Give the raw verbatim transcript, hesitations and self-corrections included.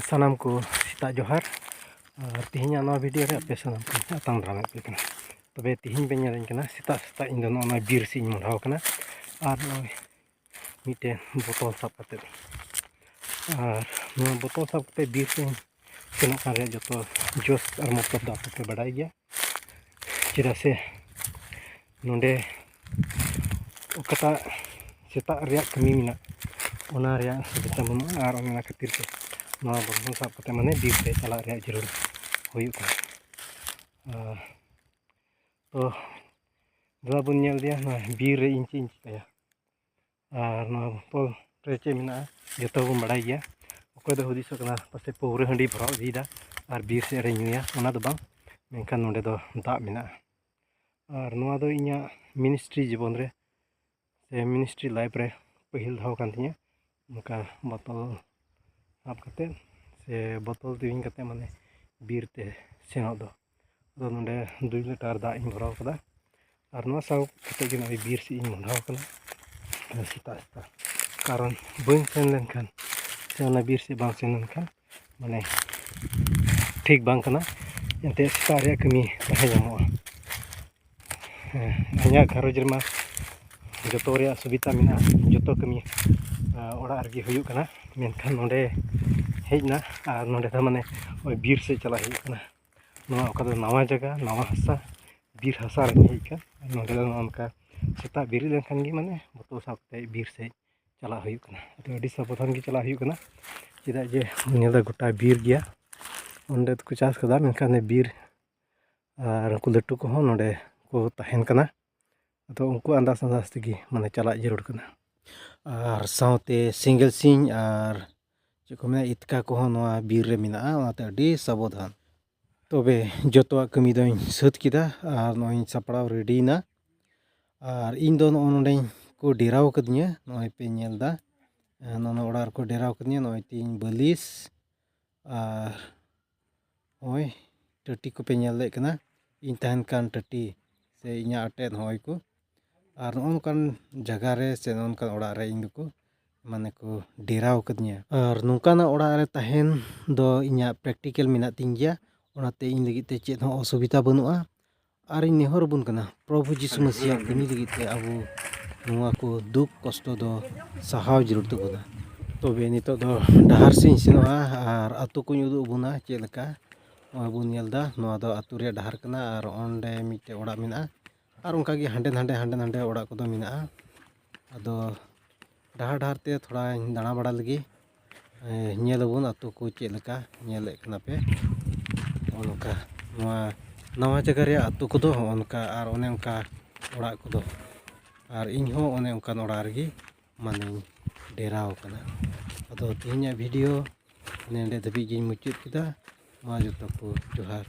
ᱥᱟᱱᱟᱢ ᱠᱚ ᱥᱮᱛᱟᱜ ᱡᱚᱦᱟᱨ᱾ ᱟᱨ ᱛᱮᱦᱮᱧᱟᱜ ᱱᱚᱣᱟ ᱵᱷᱤᱰᱤᱭᱳ ᱨᱮ ᱟᱯᱮ ᱥᱟᱱᱟᱢ ᱠᱚ ᱟᱛᱟᱝ ᱫᱟᱨᱟᱢᱮᱫ ᱯᱮ ᱠᱟᱱᱟ᱾ ᱛᱚᱵᱮ ᱛᱮᱦᱮᱧ ᱯᱮ ᱧᱮᱞᱤᱧ ᱠᱟᱱᱟ, ᱥᱮᱛᱟᱜ ᱥᱮᱛᱟᱜ ᱤᱧ ᱫᱚ ᱱᱚᱜᱼᱚ ᱱᱚᱣᱟ ᱵᱤᱨ ᱥᱮᱫ ᱤᱧ ᱢᱚᱦᱰᱟᱣ ᱠᱟᱱᱟ᱾ ᱟᱨ ᱱᱚᱜᱼᱚᱭ ᱢᱤᱫᱴᱮᱱ ᱵᱳᱛᱚᱞ ᱥᱟᱵ ᱠᱟᱛᱮᱫ, ᱟᱨ ᱱᱚᱣᱟ ᱵᱳᱛᱚᱞ ᱥᱟᱵ ᱠᱟᱛᱮᱫ ᱵᱤᱨ ᱥᱮᱫ ᱤᱧ ᱥᱮᱱᱚᱜ ᱠᱟᱱ ᱨᱮᱭᱟᱜ ᱡᱚᱛᱚ ᱡᱳᱥ ᱟᱨ ᱢᱚᱛᱞᱚᱵ ᱫᱚ ᱟᱯᱮ ᱯᱮ ᱵᱟᱰᱟᱭ ᱜᱮᱭᱟ᱾ ᱪᱮᱫᱟᱜ ᱥᱮ ᱱᱚᱰᱮ ᱚᱠᱟᱴᱟᱜ ᱥᱮᱛᱟᱜ ᱨᱮᱭᱟᱜ ᱠᱟᱹᱢᱤ ᱢᱮᱱᱟᱜ, ᱚᱱᱟ ᱨᱮᱭᱟᱜ ᱥᱩᱵᱤᱫᱷᱟ ᱵᱟᱹᱱᱩᱜᱼᱟ᱾ ᱟᱨ ᱚᱱᱟ ᱠᱷᱟᱹᱛᱤᱨ ᱛᱮ ᱱᱚᱣᱟ ᱵᱚᱨᱥᱟ ᱥᱟᱵ ᱠᱟᱛᱮ ᱢᱟᱱᱮ ᱵᱤᱨ ᱛᱮ ᱪᱟᱞᱟᱜ ᱨᱮᱭᱟᱜ ᱡᱟᱹᱨᱩᱲ ᱦᱩᱭᱩᱜ ᱠᱟᱱᱟ᱾ ᱟᱨ ᱛᱚ ᱫᱮᱞᱟ ᱵᱚᱱ ᱧᱮᱞ ᱤᱫᱤᱭᱟ ᱱᱚᱣᱟ ᱵᱤᱨ ᱨᱮ ᱤᱧ ᱪᱮᱫ ᱤᱧ ᱪᱤᱠᱟᱹᱭᱟ᱾ ᱟᱨ ᱱᱚᱣᱟ ᱵᱚᱛᱚᱞ ᱨᱮ ᱪᱮᱫ ᱢᱮᱱᱟᱜᱼᱟ, ᱡᱚᱛᱚ ᱜᱮᱵᱚᱱ ᱵᱟᱲᱟᱭ ᱜᱮᱭᱟ᱾ ᱚᱠᱚᱭ ᱫᱚ ᱦᱩᱫᱤᱥᱚᱜ ᱠᱟᱱᱟ ᱯᱟᱥᱮ ᱯᱟᱹᱣᱨᱟᱹ ᱦᱟᱺᱰᱤ ᱵᱷᱚᱨᱟᱣ ᱤᱫᱤᱭᱮᱫᱟ ᱟᱨ ᱵᱤᱨ ᱥᱮᱫ ᱨᱮ ᱧᱩᱭᱟ, ᱚᱱᱟ ᱫᱚ ᱵᱟᱝ, ᱢᱮᱱᱠᱷᱟᱱ ᱱᱚᱰᱮ ᱫᱚ ᱫᱟᱜ ᱢᱮᱱᱟᱜᱼᱟ᱾ ᱟᱨ ᱱᱚᱣᱟ ᱫᱚ ᱤᱧᱟᱹᱜ ᱢᱤᱱᱤᱥᱴᱨᱤ ᱡᱤᱵᱚᱱ ᱨᱮ ᱥᱮ ᱢᱤᱱᱤᱥᱴᱨᱤ ᱞᱟᱭᱤᱯᱷ ᱨᱮ ᱯᱟᱹᱦᱤᱞ ᱫᱷᱟᱣ ᱠᱟᱱ ᱛᱤᱧᱟᱹ ᱚᱱᱠᱟ ᱵᱚᱛᱚᱞ ᱥᱟᱵ ᱠᱟᱛᱮᱫ ᱥᱮ ᱵᱚᱛᱚᱞ ᱛᱮᱣᱮᱧ ᱠᱟᱛᱮᱫ ᱢᱟᱱᱮ ᱵᱤᱨ ᱛᱮ ᱥᱮᱱᱚᱜ ᱫᱚ᱾ ᱟᱫᱚ ᱱᱚᱰᱮ ᱫᱩᱭ ᱞᱤᱴᱟᱨ ᱫᱟᱜ ᱤᱧ ᱵᱷᱚᱨᱟᱣ ᱠᱟᱫᱟ᱾ ᱟᱨ ᱱᱚᱣᱟ ᱥᱟᱵ ᱠᱟᱛᱮᱫ ᱜᱮ ᱱᱚᱜᱼᱚᱭ ᱵᱤᱨ ᱥᱮᱫ ᱤᱧ ᱢᱚᱦᱰᱟᱣ ᱠᱟᱱᱟ ᱥᱮᱛᱟᱜ ᱥᱮᱛᱟᱜ᱾ ᱠᱟᱨᱚᱱ ᱵᱟᱹᱧ ᱥᱮᱱ ᱞᱮᱱᱠᱷᱟᱱ ᱥᱮ ᱚᱱᱟ ᱵᱤᱨ ᱥᱮᱫ ᱵᱟᱝ ᱥᱮᱱ ᱞᱮᱱᱠᱷᱟᱱ ᱢᱟᱱᱮ ᱴᱷᱤᱠ ᱵᱟᱝ ᱠᱟᱱᱟ᱾ ᱮᱱᱛᱮᱫ ᱥᱮᱛᱟᱜ ᱨᱮᱭᱟᱜ ᱠᱟᱹᱢᱤ ᱛᱟᱦᱮᱸ ᱧᱟᱢᱚᱜᱼᱟ᱾ ᱦᱮᱸ, ᱤᱧᱟᱹᱜ ᱜᱷᱟᱨᱚᱸᱡᱽ ᱨᱮᱢᱟ ᱡᱚᱛᱚ ᱨᱮᱭᱟᱜ ᱥᱩᱵᱤᱫᱷᱟ ᱢᱮᱱᱟᱜᱼᱟ, ᱡᱚᱛᱚ ᱠᱟᱹᱢᱤ ᱚᱲᱟᱜ ᱨᱮᱜᱮ ᱦᱩᱭᱩᱜ ᱠᱟᱱᱟ᱾ ᱢᱮᱱᱠᱷᱟᱱ ᱱᱚᱰᱮ ᱦᱮᱡ ᱮᱱᱟ ᱟᱨ ᱱᱚᱰᱮ ᱫᱚ ᱢᱟᱱᱮ ᱳᱭ ᱵᱤᱨ ᱥᱮᱫ ᱪᱟᱞᱟᱜ ᱦᱩᱭᱩᱜ ᱠᱟᱱᱟ᱾ ᱱᱚᱣᱟ ᱚᱠᱟ ᱫᱚ ᱱᱟᱣᱟ ᱡᱟᱭᱜᱟ, ᱱᱟᱣᱟ ᱦᱟᱥᱟ, ᱵᱤᱨ ᱦᱟᱥᱟ ᱨᱮ ᱦᱮᱡ ᱟᱠᱟᱱ᱾ ᱱᱚᱰᱮ ᱫᱚ ᱱᱚᱜᱼᱚ ᱱᱚᱝᱠᱟ ᱥᱮᱛᱟᱜ ᱵᱮᱨᱮᱫ ᱞᱮᱱᱠᱷᱟᱱ ᱜᱮ ᱢᱟᱱᱮ ᱵᱚᱛᱚᱞ ᱥᱟᱵ ᱠᱟᱛᱮ ᱵᱤᱨ ᱥᱮᱫ ᱪᱟᱞᱟᱜ ᱦᱩᱭᱩᱜ ᱠᱟᱱᱟ᱾ ᱟᱫᱚ ᱟᱹᱰᱤ ᱥᱟᱵᱚᱫᱷᱟᱱ ᱜᱮ ᱪᱟᱞᱟᱜ ᱦᱩᱭᱩᱜ ᱠᱟᱱᱟ, ᱪᱮᱫᱟᱜ ᱡᱮ ᱱᱤᱭᱟᱹ ᱫᱚ ᱜᱚᱴᱟ ᱵᱤᱨ ᱜᱮᱭᱟ᱾ ᱚᱸᱰᱮ ᱫᱚᱠᱚ ᱪᱟᱥ ᱠᱟᱫᱟ, ᱢᱮᱱᱠᱷᱟᱱ ᱵᱤᱨ ᱟᱨ ᱩᱱᱠᱩ ᱞᱟᱹᱴᱩ ᱠᱚᱦᱚᱸ ᱱᱚᱰᱮ ᱠᱚ ᱛᱟᱦᱮᱱ ᱠᱟᱱᱟ᱾ ᱟᱫᱚ ᱩᱱᱠᱩ ᱟᱱᱫᱟᱡᱽ ᱟᱱᱫᱟᱡᱽ ᱛᱮᱜᱮ ᱢᱟᱱᱮ ᱪᱟᱞᱟᱜ ᱡᱟᱹᱨᱩᱲ ᱠᱟᱱᱟ᱾ ᱟᱨ ᱥᱟᱶᱛᱮ ᱥᱮᱸᱜᱮᱞ ᱥᱤᱧ ᱟᱨ ᱪᱮᱫ ᱠᱚ ᱢᱮᱱᱟ, ᱤᱛᱠᱟ ᱠᱚᱦᱚᱸ ᱱᱚᱣᱟ ᱵᱤᱨ ᱨᱮ ᱢᱮᱱᱟᱜᱼᱟ, ᱚᱱᱟᱛᱮ ᱟᱹᱰᱤ ᱥᱟᱵᱚᱫᱷᱟᱱ᱾ ᱛᱚᱵᱮ ᱡᱚᱛᱚᱣᱟᱜ ᱠᱟᱹᱢᱤ ᱫᱚᱧ ᱥᱟᱹᱛ ᱠᱮᱫᱟ ᱟᱨ ᱱᱚᱜᱼᱚᱭ ᱤᱧ ᱥᱟᱯᱲᱟᱣ ᱨᱮᱰᱤᱭᱮᱱᱟ᱾ ᱟᱨ ᱤᱧ ᱫᱚ ᱱᱚᱜᱼᱚ ᱱᱚᱰᱮᱧ ᱠᱚ ᱰᱮᱨᱟᱣ ᱠᱟᱹᱫᱤᱧᱟ, ᱱᱚᱜᱼᱚᱭ ᱯᱮ ᱧᱮᱞ ᱮᱫᱟ᱾ ᱱᱚᱜᱼᱚ ᱱᱚᱣᱟ ᱚᱲᱟᱜ ᱨᱮᱠᱚ ᱰᱮᱨᱟᱣ ᱠᱟᱹᱫᱤᱧᱟ᱾ ᱱᱚᱜᱼᱚᱭ ᱛᱤᱧ ᱵᱟᱹᱞᱤᱥ ᱟᱨ ᱱᱚᱜᱼᱚᱭ ᱴᱟᱹᱴᱤ ᱠᱚᱯᱮ ᱧᱮᱞ ᱫᱟᱲᱮᱭᱟᱜ ᱠᱟᱱᱟ᱾ ᱤᱧ ᱛᱟᱦᱮᱱ ᱠᱟᱱ ᱴᱟᱹᱴᱤ ᱥᱮ ᱤᱧᱟᱹᱜ ᱟᱴᱮᱫ ᱱᱚᱜᱼᱚᱭ ᱠᱚ᱾ ᱟᱨ ᱱᱚᱜᱼᱚ ᱱᱚᱝᱠᱟᱱ ᱡᱟᱭᱜᱟ ᱨᱮ ᱥᱮ ᱱᱚᱜᱼᱚ ᱱᱚᱝᱠᱟᱱ ᱚᱲᱟᱜ ᱨᱮ ᱤᱧ ᱫᱚᱠᱚ ᱢᱟᱱᱮ ᱠᱚ ᱰᱮᱨᱟᱣ ᱠᱟᱫᱤᱧᱟ᱾ ᱟᱨ ᱱᱚᱝᱠᱟᱱᱟᱜ ᱚᱲᱟᱜ ᱨᱮ ᱛᱟᱦᱮᱱ ᱫᱚ ᱤᱧᱟᱹᱜ ᱯᱨᱮᱠᱴᱤᱠᱮᱞ ᱢᱮᱱᱟᱜ ᱛᱤᱧ ᱜᱮᱭᱟ, ᱚᱱᱟᱛᱮ ᱤᱧ ᱞᱟᱹᱜᱤᱫ ᱛᱮ ᱪᱮᱫ ᱦᱚᱸ ᱚᱥᱩᱵᱤᱫᱷᱟ ᱵᱟᱹᱱᱩᱜᱼᱟ᱾ ᱟᱨ ᱤᱧ ᱱᱮᱦᱚᱨ ᱟᱵᱚᱱ ᱠᱟᱱᱟ, ᱯᱨᱚᱵᱷᱩ ᱡᱤᱥᱩ ᱢᱟᱹᱥᱤᱭᱟᱜ ᱠᱟᱹᱢᱤ ᱞᱟᱹᱜᱤᱫ ᱛᱮ ᱟᱵᱚ ᱱᱚᱣᱟ ᱠᱚ ᱫᱩᱠ ᱠᱚᱥᱴᱚ ᱫᱚ ᱥᱟᱦᱟᱣ ᱡᱟᱹᱨᱩᱲ ᱛᱟᱵᱚᱱᱟ᱾ ᱛᱚᱵᱮ ᱱᱤᱛᱚᱜ ᱫᱚ ᱰᱟᱦᱟᱨ ᱥᱮᱫ ᱤᱧ ᱥᱮᱱᱚᱜᱼᱟ ᱟᱨ ᱟᱹᱛᱩ ᱠᱚᱧ ᱩᱫᱩᱜ ᱟᱵᱚᱱᱟ ᱪᱮᱫ ᱞᱮᱠᱟ᱾ ᱱᱚᱜᱼᱚᱭ ᱵᱚᱱ ᱧᱮᱞ ᱮᱫᱟ, ᱱᱚᱣᱟ ᱫᱚ ᱟᱹᱛᱩ ᱨᱮᱭᱟᱜ ᱰᱟᱦᱟᱨ ᱠᱟᱱᱟ ᱟᱨ ᱚᱸᱰᱮ ᱢᱤᱫᱴᱮᱡ ᱚᱲᱟᱜ ᱢᱮᱱᱟᱜᱼᱟ᱾ ᱟᱨ ᱚᱱᱠᱟ ᱜᱮ ᱦᱟᱸᱰᱮ ᱱᱟᱸᱰᱮ, ᱦᱟᱸᱰᱮ ᱱᱟᱸᱰᱮ ᱚᱲᱟᱜ ᱠᱚᱫᱚ ᱢᱮᱱᱟᱜᱼᱟ᱾ ᱟᱫᱚ ᱰᱟᱦᱟᱨ ᱰᱟᱦᱟᱨ ᱛᱮ ᱛᱷᱚᱲᱟᱧ ᱫᱟᱬᱟ ᱵᱟᱲᱟ ᱞᱮᱜᱮ᱾ ᱮ, ᱧᱮᱞ ᱟᱵᱚᱱ ᱟᱹᱛᱩ ᱠᱚ ᱪᱮᱫ ᱞᱮᱠᱟ ᱧᱮᱞᱮᱫ ᱠᱟᱱᱟ ᱯᱮ᱾ ᱱᱚᱜᱼᱚ ᱱᱚᱝᱠᱟ ᱱᱚᱣᱟ ᱱᱟᱣᱟ ᱡᱟᱭᱜᱟ ᱨᱮᱭᱟᱜ ᱟᱹᱛᱩ ᱠᱚᱫᱚ ᱱᱚᱜᱼᱚ ᱱᱚᱝᱠᱟ, ᱟᱨ ᱚᱱᱮ ᱚᱱᱠᱟ ᱚᱲᱟᱜ ᱠᱚᱫᱚ᱾ ᱟᱨ ᱤᱧ ᱦᱚᱸ ᱚᱱᱮ ᱚᱱᱠᱟᱱ ᱚᱲᱟᱜ ᱨᱮᱜᱮ ᱢᱟᱱᱮᱧ ᱰᱮᱨᱟᱣ ᱠᱟᱱᱟ᱾ ᱟᱫᱚ ᱛᱮᱦᱮᱧᱟᱜ ᱵᱷᱤᱰᱤᱭᱳ ᱱᱮᱸᱰᱮ ᱫᱷᱟᱹᱵᱤᱡ ᱜᱤᱧ ᱢᱩᱪᱟᱹᱫ ᱠᱮᱫᱟ᱾ ᱢᱟ ᱡᱚᱛᱚ ᱠᱚ ᱡᱚᱦᱟᱨ᱾